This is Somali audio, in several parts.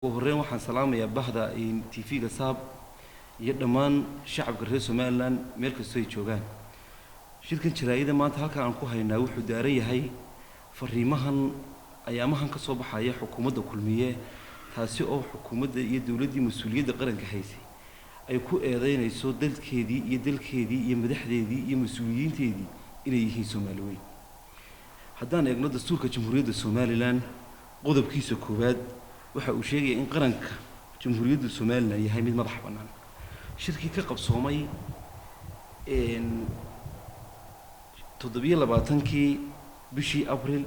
Ugu horreyn waxaan salaamayaa bahda TV-ga Saab iyo dhammaan shacabka reer Somaliland meel kastoo ay joogaan. Shirkan jaraa'ida maanta halkan aan ku haynaa wuxuu daaran yahay fariimahan ayaamahan ka soo baxaya xukuumadda Kulmiye, taasi oo xukuumadda iyo dowladdii mas-uuliyadda qaranka haysay ay ku eedeynayso dalkeedii iyo dalkeedii iyo madaxdeedii iyo mas-uuliyiinteedii inay yihiin Soomaali weyn. Haddaan eegno dastuurka Jamhuuriyadda Somaliland, qodobkiisa koowaad waxa uu sheegaya in qaranka Jamhuuriyadda Somaliland yahay mid madax bannaan. Shirkii ka qabsoomay 27-kii bishii Abril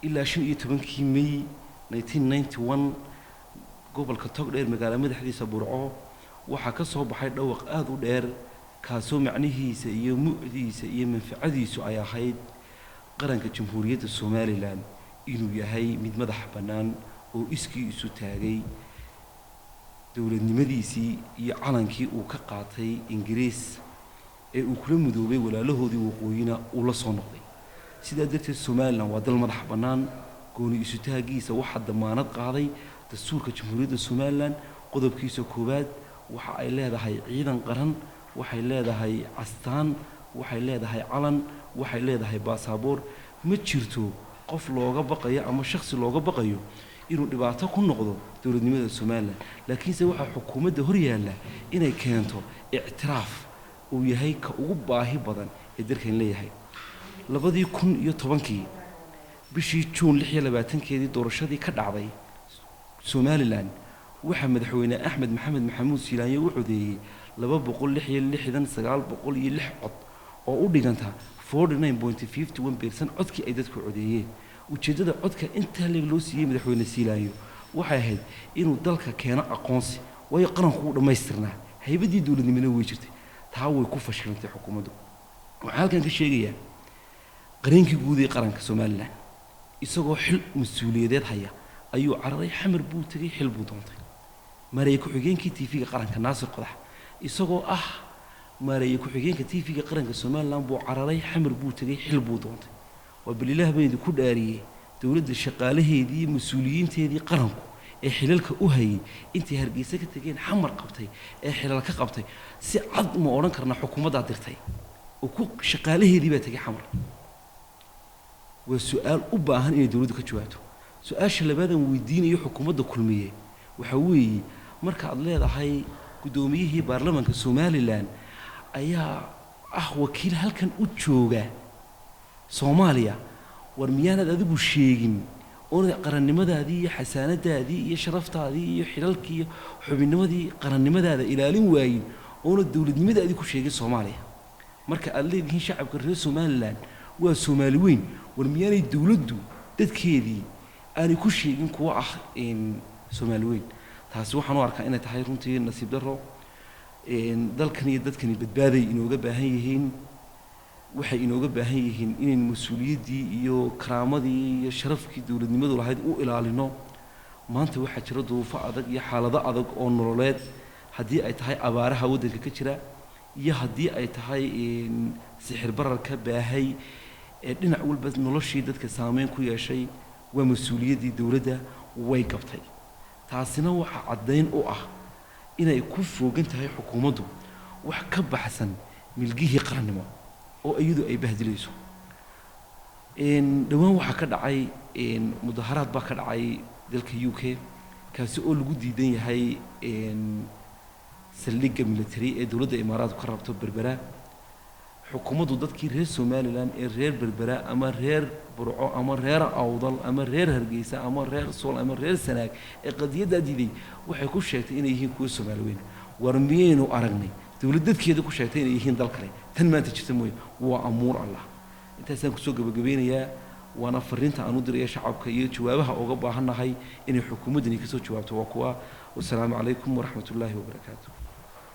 ilaa 15-kii May 1991 gobolka Togdheer, magaalo madaxdiisa Burco, waxaa ka soo baxay dhawaq aada u dheer, kaasoo macnihiisa iyo mucdiisa iyo manfacadiisu ay ahayd qaranka Jamhuuriyadda Somaliland inuu yahay mid madax bannaan oo iskii isu taagay, dowladnimadiisii iyo calankii uu ka qaatay Ingiriis ee uu kula mudoobay walaalahoodii waqooyina uu la soo noqday. Sidaa darteed Somaliland waa dal madax bannaan. Gooni isutaagiisa waxaa damaanad qaaday dastuurka Jamhuuriyadda Somaliland qodobkiisa koowaad. Waxa ay leedahay ciidan qaran, waxay leedahay castaan, waxay leedahay calan, waxay leedahay baasaboor. Ma jirto qof looga baqayo ama shaksi looga baqayo inuu dhibaato ku noqdo dowladnimada Somaliland, laakiinse waxaa xukuumadda hor yaalla inay keento ictiraaf uu yahay ka ugu baahi badan ee dalkan leeyahay. 2010-kii bishii Juun 26-keedii doorashadii ka dhacday Somaliland, waxaa madaxweyne Axmed Maxamed Maxamuud Siilaanyo u codeeyey 266,906 cod oo u dhiganta 49.51% codkii ay dadku codeeyeen. Ujeeddada codka intaa leeg loo siiyey madaxweyne Siilaanyo waxay ahayd inuu dalka keeno aqoonsi, waayo qaranku wuu dhammaystirnaa, haybaddii dowladnimona way jirtay. Taa way ku fashilantay xukuumaddu. Waxaan halkan ka sheegayaa qareenkii guud ee qaranka Somaliland isagoo xil mas-uuliyadeed haya ayuu cararay, Xamar buu tegey, xil buu doontay. Maareeye ku-xigeenkii TV-ga qaranka Naasir Qodax isagoo ah maareeye ku-xigeenka TV-ga qaranka Somaliland buu cararay, Xamar buu tegey, xil buu doontay. Waa balilaah baan idinku dhaariyey, dowladda shaqaalaheedii iyo mas-uuliyiinteedii qaranku ee xilalka u hayay intay Hargeysa ka tegeen Xamar qabtay ee xilal ka qabtay, si cad ma odhan karnaa xukuumaddaa dirtay oo ku shaqaalaheedii baa tegey Xamar? Waa su-aal u baahan inay dowladdu ka jawaabto. Su-aasha labaadan weydiinayo xukuumadda Kulmiye waxaa weeye, marka aad leedahay guddoomiyihii baarlamaanka Somaliland ayaa ah wakiil halkan u jooga Soomaaliya, war miyaanad adigu sheegin oonad qarannimadaadii iyo xasaanadaadii iyo sharaftaadii iyo xilalkii iyo xubinnimadii qarannimadaada ilaalin waayin, oonad dowladnimadaadii ku sheegin Soomaaliya? Marka aad leedihiin shacabka reer Somaliland waa Soomaali weyn, war miyaanay dowladdu dadkeedii aanay ku sheegin kuwa ah Soomaali weyn? Taasi waxaan u arkaa inay tahay runtii nasiib darro. Dalkan iyo dadkani badbaaday inooga baahan yihiin. Waxay inooga baahan yihiin inaynu mas-uuliyaddii iyo karaamadii iyo sharafkii dowladnimadu lahayd u ilaalino. Maanta waxaa jira duruufo adag iyo xaalado adag oo nololeed, haddii ay tahay abaaraha waddanka ka jira iyo haddii ay tahay sixir bararka baahay ee dhinac walba noloshii dadka saameyn ku yeeshay. Waa mas-uuliyaddii dowladda, way gabtay. Taasina waxaa caddayn u ah inay ku foogan tahay xukuumaddu wax ka baxsan milgihii qarannimo oo iyadu ay bahdilayso. Dhowaan waxaa ka dhacay mudaharaad baa ka dhacay dalka UK, kaasi oo lagu diidan yahay saldhigga military ee dowladda Imaaraadku ka rabto Berbera. Xukuumaddu dadkii reer Somaliland ee reer Berbera ama reer Burco ama reer Awdal ama reer Hargeysa ama reer Sool ama reer Sanaag ee qadiyaddaa diiday waxay ku sheegtay inay yihiin kuwa Soomaali weyn. War miyaynu aragnay dowlad dadkeeda ku sheegtay inay yihiin dal kale? Tan maanta jirta mooye. Waa amuur Allah. Intaasaan kusoo gabagabeynayaa, waana fariinta aan u diraya shacabka iyo jawaabaha uga baahannahay inay xukuumaddani kasoo jawaabto waa kuwa. Wasalaamu calaykum waraxmat ullaahi wabarakaatu.